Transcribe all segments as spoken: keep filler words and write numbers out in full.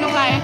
ꯅꯨꯡꯉꯥꯏ꯫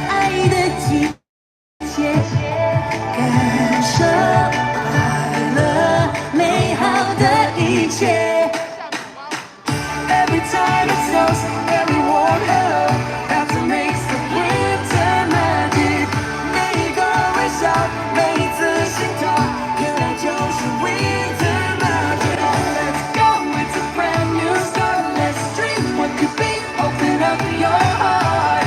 爱的季节，感受快乐美好的一切。Every time it snows, every warm hello, after makes the winter magic. 每一个微笑，每一次心跳，原来就是winter magic. Let's go, it's a brand new start. Let's dream what could be. Open up your heart.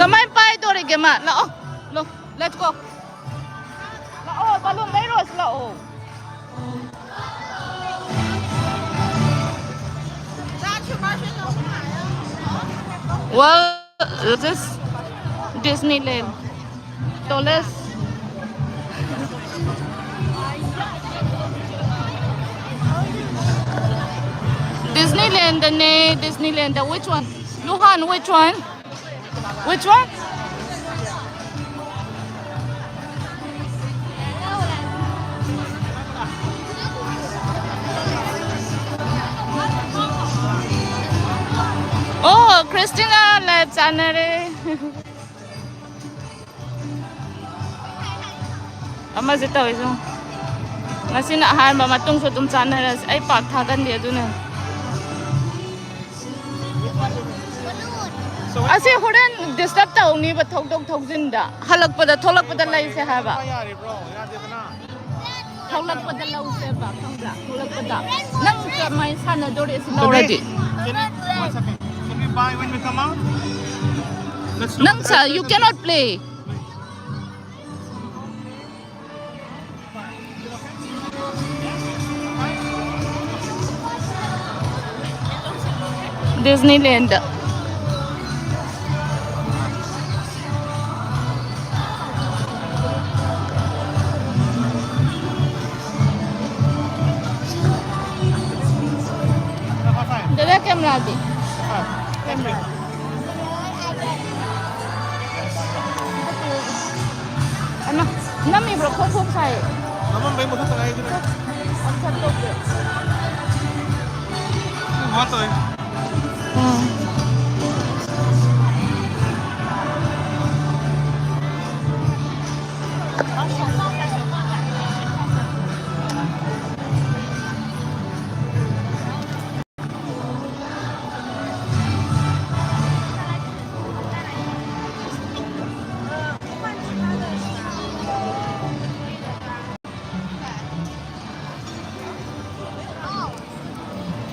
ꯀꯃꯥꯏꯅ ꯄꯥꯏꯗꯣꯔꯤꯒꯦ ꯃꯥ? ꯂꯥꯛꯑꯣ, ꯂꯥꯛꯑꯣ, let's go. ꯂꯥꯛꯑꯣ, ꯕꯥꯂꯣꯟ ꯂꯩꯔꯨꯔꯁꯤ ꯂꯥꯛꯑꯣ꯫ Well, this Disneyland. Tallest Disneyland ꯅꯦ, Disneyland. Which one? Luhan, which one? Which one? Oh, Christina live ꯆꯥꯟꯅꯔꯦ꯫ ꯑꯃꯁꯦ ꯇꯧꯔꯤꯁꯨ꯫ ꯉꯁꯤꯅ ꯑꯍꯥꯟꯕ, ꯃꯇꯨꯡꯁꯨ ꯑꯗꯨꯝ ꯆꯥꯟꯅꯔꯁꯤ꯫ ꯑꯩ ꯄꯥꯛ ꯊꯥꯒꯟꯗꯦ ꯑꯗꯨꯅ꯫ ꯑꯁꯤ ꯍꯣꯔꯦꯟ disturb ꯇꯧꯅꯤꯕ ꯊꯧꯗꯣꯛ ꯊꯧꯖꯤꯟꯗ꯫ ꯍꯜꯂꯛꯄꯗ, ꯊꯣꯛꯂꯛꯄꯗ ꯂꯩꯁꯦ ꯍꯥꯏꯕ꯫ ꯊꯣꯛꯂꯛꯄꯗ ꯂꯧꯁꯦꯕ, ꯈꯪꯕ꯭ꯔꯥ? ꯊꯣꯛꯂꯛꯄꯗ꯫ ꯅꯪ ꯀꯃꯥꯏꯅ ꯁꯥꯟꯅꯗꯣꯔꯤ ꯑꯁꯤ ꯂꯧꯔꯗꯤ? Can we, one second. Can we buy when we come out? Let's look ꯅꯪ at the ꯁꯥ-, you cannot play. Disneyland. ꯗꯥꯗꯥ, camera D? Camera. ꯑꯃ, ꯅꯝꯃꯤꯕ꯭ꯔꯣ? ꯈꯣꯡ ꯈꯣꯡ ꯁꯥꯏ꯫ ꯅꯝꯃꯝꯕꯩ ꯃꯊꯛꯇ ꯉꯥꯏꯗꯨꯅ꯫ ꯑꯝꯇ ꯇꯧꯒꯦ꯫ ꯎꯝ, ꯍꯣ ꯇꯧꯋꯦ꯫ ꯎꯝ꯫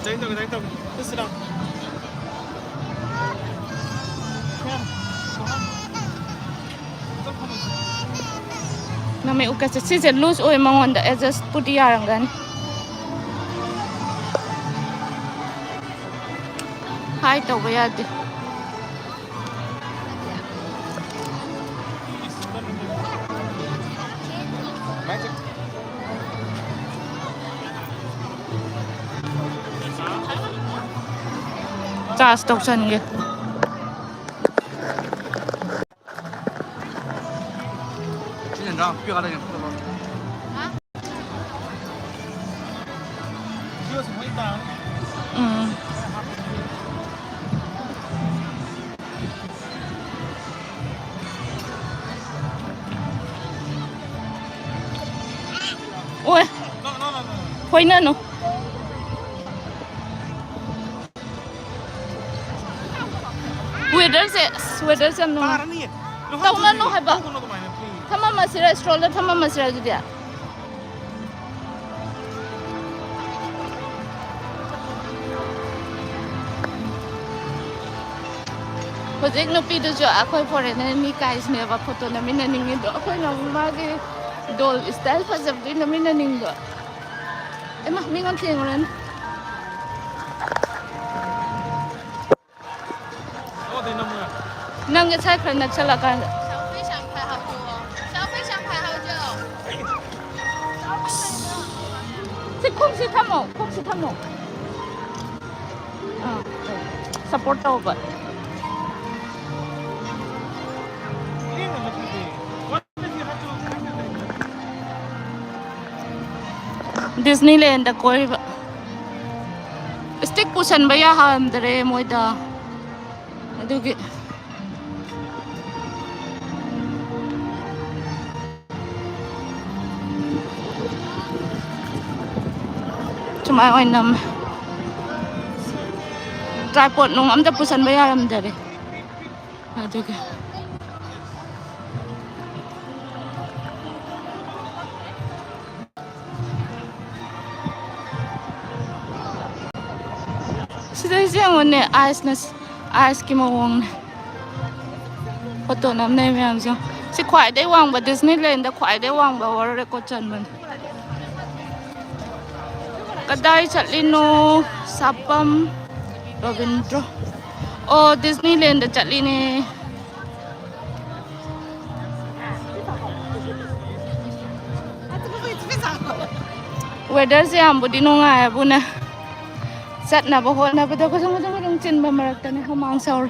Thank you, thank you. Just sit down. Come. Come on. ꯃꯩ ꯎꯀꯁꯦ ꯁꯤꯁꯦ ꯂꯨꯖ ꯑꯣꯏ, ꯃꯉꯣꯟꯗ ꯑꯦꯗꯖꯁꯄꯨꯗꯤ ꯌꯥꯔꯝꯒꯅꯤ꯫ ꯍꯥꯏ ꯇꯧꯕ ꯌꯥꯗꯦ꯫ ꯆꯥꯔꯖ ꯇꯧꯁꯟꯒꯦ꯫ ꯎꯝ꯫ ꯑꯣꯏ꯫ ꯐꯣꯏꯅꯅꯨ꯫ ꯋꯦꯗꯔꯁꯦ, ꯑꯁ, ꯋꯦꯗꯔꯁꯦ ꯌꯥꯝ ꯅꯨꯡꯉꯥꯏ꯫ ꯇꯧꯅꯅꯨ ꯍꯥꯏꯕ꯫ ꯊꯝꯃꯝꯃꯁꯤꯔ, ꯁ꯭ꯇꯣꯜꯗ ꯊꯝꯃꯝꯃꯁꯤꯔ ꯑꯗꯨꯗꯤ? ꯍꯧꯖꯤꯛ ꯅꯨꯄꯤꯗꯨꯁꯨ ꯑꯩꯈꯣꯏ ꯐꯣꯔꯦꯟꯅꯔ ꯃꯤ ꯀꯥꯏꯁꯤꯅꯦꯕ ꯐꯣꯇꯣ ꯅꯝꯃꯤꯟꯅꯅꯤꯡꯉꯤꯗꯣ꯫ ꯑꯩꯈꯣꯏꯅ ꯑꯃꯨꯛ ꯃꯥꯒꯤ ꯗꯣꯜ ꯏꯁꯇꯥꯏꯜ ꯐꯖꯕꯗꯨ ꯅꯝꯃꯤꯟꯅꯅꯤꯡꯕ꯫ ꯏꯃꯥ, ꯃꯤꯉꯣꯟ ꯊꯦꯡꯉꯨꯔꯅꯨ꯫ ꯅꯪꯒꯤ ꯁꯥꯏ ꯈꯔ ꯅꯛꯁꯜꯂꯀꯥꯟꯗ꯫ ꯁꯤ ꯈꯣꯡꯁꯤ ꯊꯝꯃꯣ, ꯈꯣꯡꯁꯤ ꯊꯝꯃꯣ꯫ ꯑꯥ, ꯁꯞꯄꯣꯔꯠ ꯇꯧꯕ꯫ ꯗꯤꯁꯅꯤꯂꯦꯟꯗ ꯀꯣꯏꯕ꯫ ꯏꯁꯇꯤꯛ ꯄꯨꯁꯟꯕ ꯌꯥꯍꯟꯗ꯭ꯔꯦ ꯃꯣꯏꯗ꯫ ꯑꯗꯨꯒꯤ꯫ ꯁꯨꯃꯥꯏ ꯑꯣꯏꯅ ꯅꯝꯃꯦ꯫ ꯇ꯭ꯔꯥꯏꯄꯣꯠ ꯅꯨꯡ ꯑꯝꯇ ꯄꯨꯁꯟꯕ ꯌꯥꯔꯝꯗꯔꯦ꯫ ꯑꯗꯨꯒꯤ꯫ ꯁꯤꯗꯩꯁꯦ ꯌꯦꯡꯉꯨꯅꯦ, ꯑꯥꯏꯁꯅ, ꯑꯥꯏꯁꯀꯤ ꯃꯑꯣꯡꯅꯦ꯫ ꯐꯣꯇꯣ ꯅꯝꯅꯩ ꯃꯌꯥꯝꯁꯦ꯫ ꯁꯤ ꯈ꯭ꯋꯥꯏꯗꯩ ꯋꯥꯡꯕ, ꯗꯤꯁꯅꯤꯂꯦꯟꯗ ꯈ꯭ꯋꯥꯏꯗꯩ ꯋꯥꯡꯕ ꯋꯥꯔꯜ ꯔꯦꯀꯣꯔꯗ ꯆꯟꯕꯅꯦ꯫ ꯀꯗꯥꯏ ꯆꯠꯂꯤꯅꯣ? ꯁꯥꯄꯝ ꯔꯕꯤꯟꯗ꯭ꯔꯣ꯫ ꯑꯣ, ꯗꯤꯁꯅꯤꯂꯦꯟꯗ ꯆꯠꯂꯤꯅꯦ꯫ ꯋꯦꯗꯔꯁꯦ ꯌꯥꯝꯕꯨꯗꯤ ꯅꯨꯡꯉꯥꯏꯕꯨꯅꯦ꯫ ꯆꯠꯅꯕ ꯍꯣꯠꯅꯕꯗ ꯈꯨꯗꯨꯝ ꯈꯨꯗꯨꯝ ꯈꯨꯗꯨꯝ ꯆꯤꯟꯕ ꯃꯔꯛꯇꯅꯦ ꯍꯨꯃꯥꯡ ꯁꯧꯔꯦ꯫